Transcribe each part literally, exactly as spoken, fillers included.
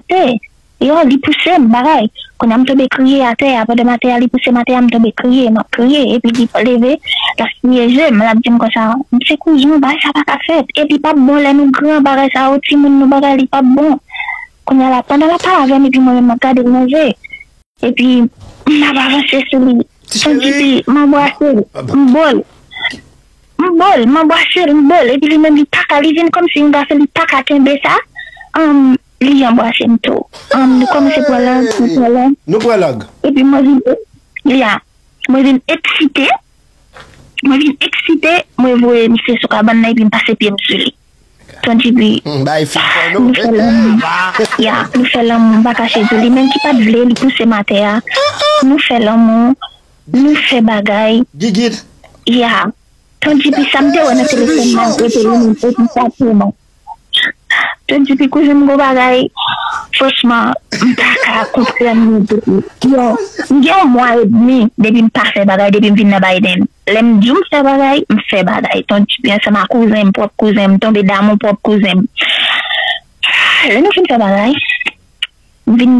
te. Yo, li pouse m, bagay. Kounye a m tonbe kriye atè a, pandan m atè a, li pouse m atè a, m tonbe kriye, m ap kriye. Epi li leve, l ap siye je m, l ap di m konsa, "M se kouzen w, bagay sa pa ka fèt." E li p ap bon lè nou gran, bagay sa yo, timoun nou, bagay, li p ap bon. Kounye a la, pandan l ap pale avè m, epi mwen menm, m ap gade l nan je. Epi, m ap avanse sou li. Ti cheri. Epi, m anbrase l, m bo l. M bo l, m anbrase l, m bo l. Epi li menm, li pa ka, li vin kòmsi yon gason, li pa ka kenbe sa. Ann, li anbrase m tou. Ann, nou kòmanse pran lang, nou pran lang. Nou pran lang. Epi mwen vin, ya, mwen vin eksite. Mwen vin eksite, mwen voye misye sou kabann nan, epi m pase pye m sou li. Ton G P. Hmm, bay fi pòno. Nou fè lanmou. Ya, nou fè lanmou, m pa kache di w. Li menm ki pa t vle, li pouse m atè a. Nou fè lanmou, nou fè bagay. Gigit. Ya. Ton G P, sa m te wè nan telefòn nan, kote li menm, epi sa pou mwen. Ton G P, kouzen m, gon bagay, franchman, m pa ka konprann li. Yo, m gen yon mwa edmi depi m pa fè bagay, depi m vin nan Biden. Lè m di w m fè bagay, m fè bagay. Ton G P ansanm ak kouzen m, pwòp kouzen m, m tonbe damou pwòp kouzen m. Lè nou fin fè bagay, m vin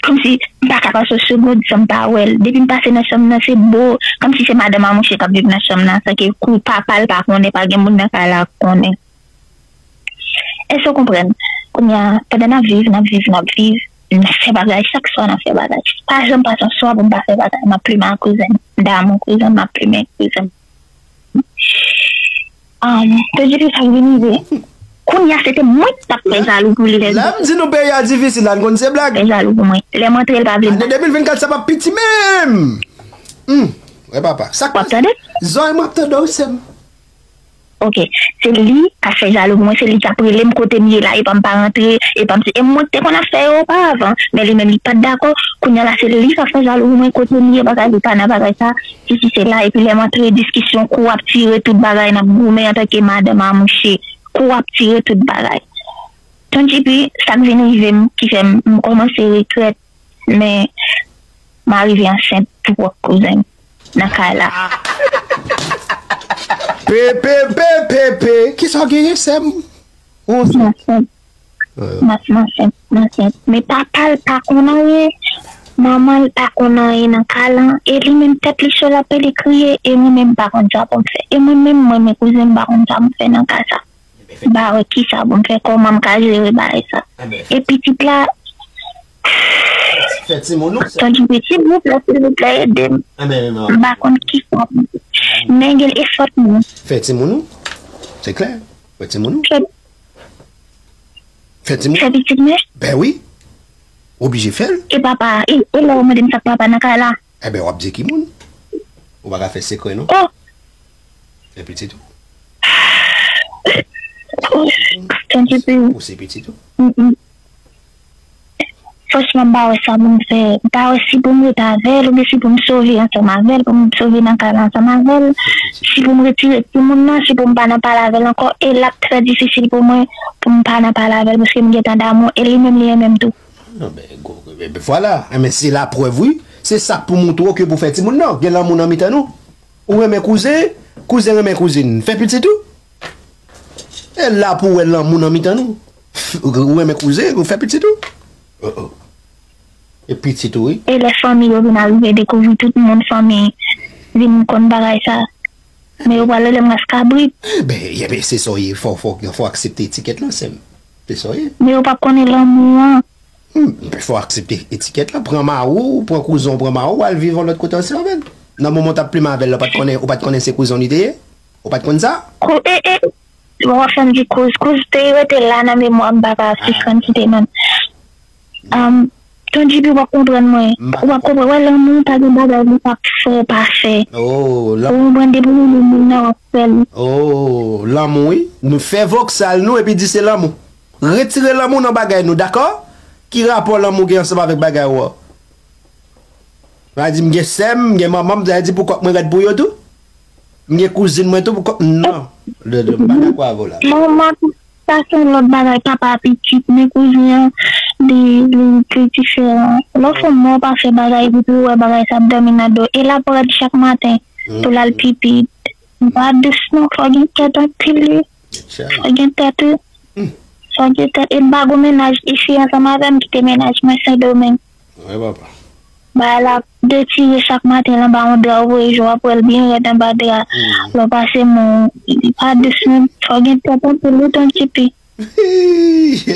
kòmsi m pa ka pase yon segonn san m pa wè l. Depi m pase nan chanm nan, se bo, kòmsi se madanm a mouche k ap viv nan chanm nan, san ke kou papa l pa konnen, pa gen moun nan kay la k konnen. Èske w konprann? Kounye a, pandan n ap viv, n ap viv, n ap viv, n ap fè bagay, chak swa n ap fè bagay. Pa janm pase yon swa pou m pa fè bagay, m ap plimen ak kouzen m, m damou kouzen m, m ap plimen kouzen m. Ann, te di sa vin rive. Kounye a, se te mwen ki t ap fè jalou pou li lè. Lè m di nou peyi a difisil la, n konn se blag. Fè jalou pou mwen. Lè m antre, l pa vle m. Ane de mil vennkat, sa p ap piti menm. Hmm. Wè papa. Sa k pase? W ap tande? Zòrèy m ap tande w, sè m. Ok. Se li k ap fè jalou pou mwen, se li k ap rele m kote m ye la, epa m pa rantre, epa m se, e mwen k te konn ap fè yo oparavan, men li menm li pa t dakò. Kounye a la, se li k ap fè jalou pou mwen, kote m ye, bagay, li pa nan bagay sa, sesi sela, epi lè m antre, diskisyon, kou ap tire, tout bagay, n ap goumen antanke madanm a mouche, kou ap tire, tout bagay. Ton G P, sa k vin rive m, ki fè m, m kòmanse regrèt, men m arive ansent pou pwòp kouzen m nan kay la. Pepe, pepe, pepe. Kisa w genyen, sè m? Ou ansent? M ansent. M ap, m ansent, m ansent. Men papa l pa konn anyen. Manman l pa konn anyen nan kay lan. E li menm tèt li cho, l ap pede kriye. E mwen menm m pa konn sa pou m fè. E mwen menm, mwen, men kouzen m pa konn sa pou m fè nan ka sa. M pa wè kisa pou m fè, kòman m ka jere bagay sa. E pitit la, fè timoun ou, sè. Ton G P, silvouplè, silvouplè, ede m. M pa konn kisa pou m fè. Men gen efò mwen. Fè timoun ou. Se klè. Fè timoun ou. Fè, fè timoun. Fè pitit mwen. Ben wi. Oblije fè l. E papa, e, e lè w mande m sa k papa nan kay la. Enben, w ap di ki moun. Ou pa ka fè sekrè, non. Oh! Fè pitit ou. Oh, Ton G P. Ou se pitit ou. Mm, mm. Franchman, m pa wè sa pou m fè. M pa wè si pou m rete avè l oubyen si pou m sove ansanm avè l, pou m sove nan kay la ansanm avè l. Si pou m retire timoun nan, si pou m pa nan pale avè l ankò. E l ap trè difisil pou mwen, pou m pa nan pale avè l, paske m gentan damou. E li menm, li renmen m tou. Non, ben, go, ben, ben, vwala. Enben, se laprèv, wi. Se sa k pou montre w ke pou fè timoun nan. Gen lanmou nan mitan nou. Ou renmen kouzen, kouzen renmen kouzin. Fè pitit ou. E la pou w wè lanmou nan mitan nou. Ou renmen kouzen, ou fè pitit ou. Oh, oh. E pitit ou, wi. E lè fanmi yo vin arive dekouvri tout moun fanmi vin konn bagay sa. Men yo pral rele m ras kabrit. Enben, enben, se sa w ye. Fò, fò, fò aksepte etikèt lan, sè m. Se sa w ye. Men yo p ap konnen lanmou an. Hmm, fò aksepte etikèt lan. Pran mari w, pran kouzen w, pran mari w, al viv yon lòt kote ansanm avè l. Nan moman w t ap plimen avè l la, ou pa t konnen, ou pa t konnen se kouzen w li te ye? Ou pa t konn sa? Kou, e, e, w ap fè m di kouz. Kouz te rete la nan memwa m, m pa ka sispann kite non. Ton G P, w ap konprann mwen. Ou ap konprann. Wè, lanmou pa gen bagay li p ap fè w pa fè. Ou konprann, depi w renmen moun nan, w ap fè l. Oh, lanmou, wi. Nou fè vòksal nou epi di se lanmou. Retire lanmou nan bagay nou, dakò? Ki rapò lanmou gen ansanm avèk bagay ou an? Sa vle di m gen sè m, m gen manman m, sa vle di pou kòk mwen rèd pou yo tou? M gen kouzin mwen tou pou kòk, non. M pa dakò avè w la. Manman, sa se yon lòt bagay, papa, pitit, men kouzen an, li, li, li diferan. Lè w fè yon mò, w pa fè bagay, epi w wè bagay sa ap dòmi nan do w. E l ap rèd chak maten pou l al pipi. M pa dous non, fò gen tèt anpil, wi. Fò gen tèt, wi. Sa w gen tèt, e m pa gon mennaj isi ansanm avè m ki te mennaj mwen Sendomeng. Wi, papa. Bagay la detire chak maten l anba yon dra, ou voye je w ap wè l byen rèd anba dra. Lè w pase men w, li pa dous menm. Sa w gen tèt anpil wi, Ton Tipi.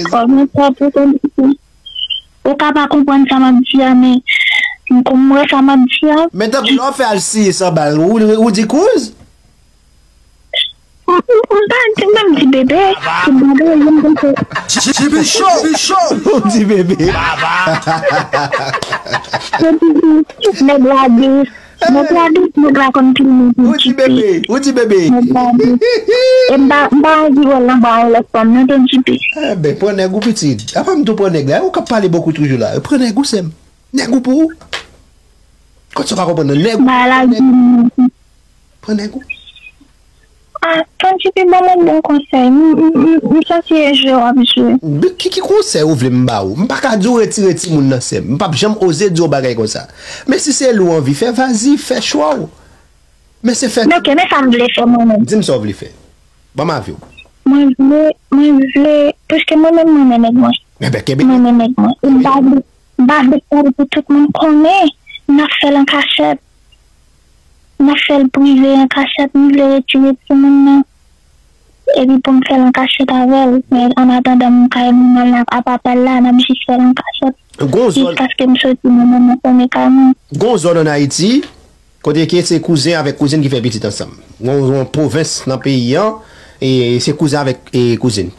Sa w gen tèt wi, Ton Tipi. Ou ka pa konprann sa m ap di a, men m wè sa m ap di a. Men tankou lè w fè al siye san bal, ou, ou di kouz? M pa di menm di bebe. Ti bebe, yon konse. Jibi cho, jibi cho. Ou di bebe. Yo di, nèg la di, nèg la di, nèg la konn filme. Ou di bebe, ou di bebe. Nèg la di. E m pa, m pa anvi wè l anba yon lòt fanm, non, Ton Tipi. Enben, pran nèg ou pitit. Apa m tou pran nèg la? Ou k ap pale bokou toujou la. Pran nèg ou, sè m. Nèg ou pou ou. Kot sa w pa konprann nan nèg ou? Ba la di. Pran nèg ou. Ah, Ton Tipi ban m yon bon konsèy. M, m, m, m santi e jwe w ap jwe. Ki, ki konsèy ou vle m ba ou? M pa ka di w retire timoun nan sè m. M p ap janm oze di w bagay konsa. Men si se li w anvi fè, vazi, fè chwa w. Men se fè. Men ok, men sa m vle fè mwen menm. Di m sa w vle fè. Ban m avi w. Mwen vle, mwen vle, paske mwen menm, mwen renmen nèg mwen. Enben, kenbe. Mwen renmen nèg mwen. E m pa vle, m pa vle fè l pou tout moun konnen. N ap fè l an kachèt. M ap fè l prive an kachèt, m vle retire timoun nan. Epi pou m fè l an kachèt avè l. Men an atandan m kay mwen la, ap apèl la, n ap jis fè l an kachèt. Gon zòn. Jiskaske m soti mwen menm, mwen fèmen kay mwen. Gon zòn ann Ayiti, kote ke se kouzen avèk kouzin ki fè pitit ansanm. Gon, gon pwovens nan peyi an, e se kouzen avèk, e kouzin.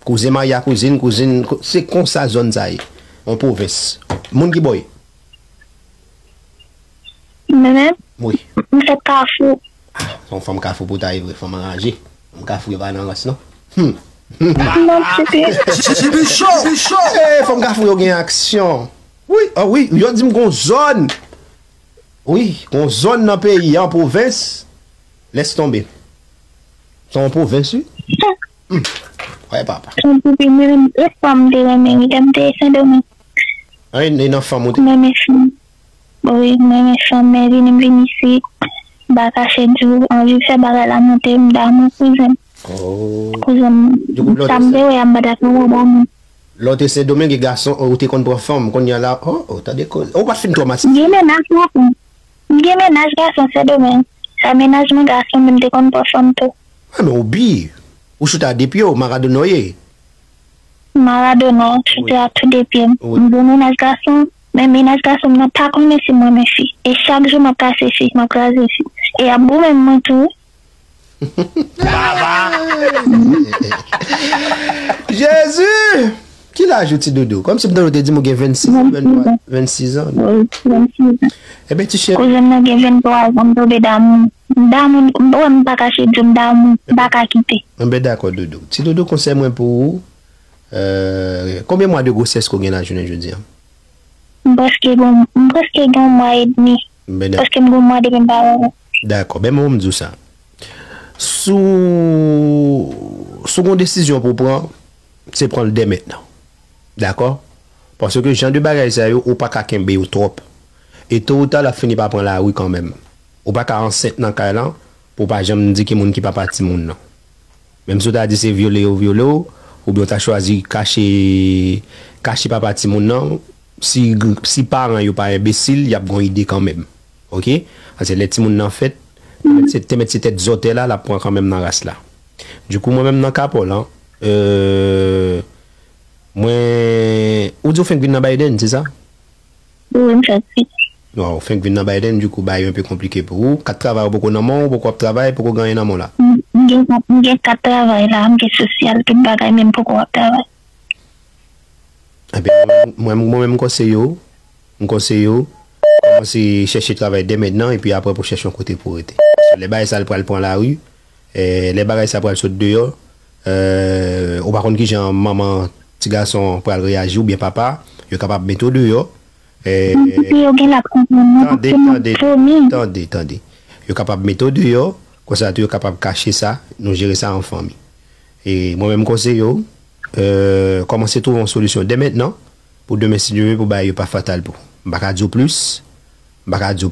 Kouzen marye ak kouzin, kouzin, se konsa zòn sa ye. Yon pwovens. Moun ki bò ye? Mwen menm? Wi. M fèt Kafou. Ah, se yon fanm Kafou pou w ta ye vre, fanm anranje. Fanm Kafou yo pa nan rans, non. Hmm. Non, Tipi. Tipi cho, Tipi cho. Eh, fanm Kafou yo gen aksyon. Wi, ah wi, yo di m gon zòn. Wi, gon zòn nan peyi an, pwovens. Lès tonbe. Se yon pwovens, wi. Hmm. Wè, papa. Son Tipi, mwen, e fanm te renmen, wi, lè m te Sendomeng. An, e nan fanm ou te? Mwen renmen fanm. Wi, mwen renmen fanm, men vini m vin isit, m pa kache di w, anvi fè bagay la monte, m damou kouzen m. Oh. Kouzen m, sa m te wè a, m pa t ap wè damou. Lè w te Sendomeng, e gason, ou te konn pran fanm, kounye a la, oh, oh, tande koze. Ou pa t fin twomatize? M gen mennaj gason. M gen mennaj gason Sendomeng. Sa mennaj mwen gason, men m te konn pran fanm tou. Ah, men ou bi. Ou choute a de pye w, Maradona w ye. Maradona, choute a tou de pye m. Wi. M gen mennaj gason, men mennaj gason m nan pa konnen si m renmen fi. E chak jou m ap kase fi, m ap kraze fi. E y ap goumen m mwen tou. Jezi! Ki laj ou, Ti Doudou? Kòmsi m tande w te di m ou gen vennsis an, venntwa, vennsis an. Wi, vennsis an. Ebyen, ti cheri. Kouzen m nan gen venntwa zan, m tonbe damou. M damou, m, wè, m pa kache di w m damou, m pa ka kite. Enben, dakò, Doudou. Ti Doudou, konsèy mwen pou ou, euh, konbyen mwa de gwosès ke w gen la jounen jodi a? M prèske gen, m prèske gen yon mwa edmi. Enben, dakò. Paske m gen yon mwa depi m pa wè l. Dakò, men mwen, m di w sa. Si w, si w gen yon desizyon pou w pran, se pran l dè mentnan. Dakò? Paske jan de bagay sa yo, ou pa ka kenbe yo twòp. E to ou ta, l ap fini pa pran lari kanmenm. Ou pa ka ansent nan kay lan pou w pa janm di ki moun ki papa timoun nan. Menm si w ta di se vyole yo vyole w, oubyen w ta chwazi kache, kache papa timoun nan, si, si paran yo pa enbesil, y ap gen yon ide kanmenm. Oke? Paske lè timoun nan fèt, te mèt se, te mèt se tèt zòtè la, l ap pran kanmenm nan ras la. Dikou, mwen menm nan ka pa w lan, euh, mwen, ou di w fenk vin nan Biden, se sa? Wi, m fenk vin. Bon, ou fenk vin nan Biden, dikou, bagay yo enpe konplike pou ou. Kat travay ou poko nan men w, ou poko ap travay, poko gen anyen nan men w la. M, m gen kat, m gen kat travay la, m gen sosyal, tout bagay, men m poko ap travay. Enben, mwen, mwen, mwen menm, m konseye w, m konseye w, kòmanse chèche travay dè mentnan, epi apre pou chèche yon kote pou w rete. Paske lè bagay sa a pral pran lari, eh, lè bagay sa a pral sot deyò, eh, ou pa konn kijan manman ti gason pral reyaji oubyen papa, yo kapab mete w deyò. Eh, Epi yo gen la konprann mwen, tande, paske m ap tande, vomi. Tande, tande. Yo kapab mete w deyò, konsa tou yo kapab kache sa, nou jere sa an fanmi. E mwen menm, m konseye w, euh, kòmanse twouve yon solisyon dè mentnan, pou demen, si Dye vle, pou bagay yo pa fatal pou ou. M pa ka di w plis, m pa ka di w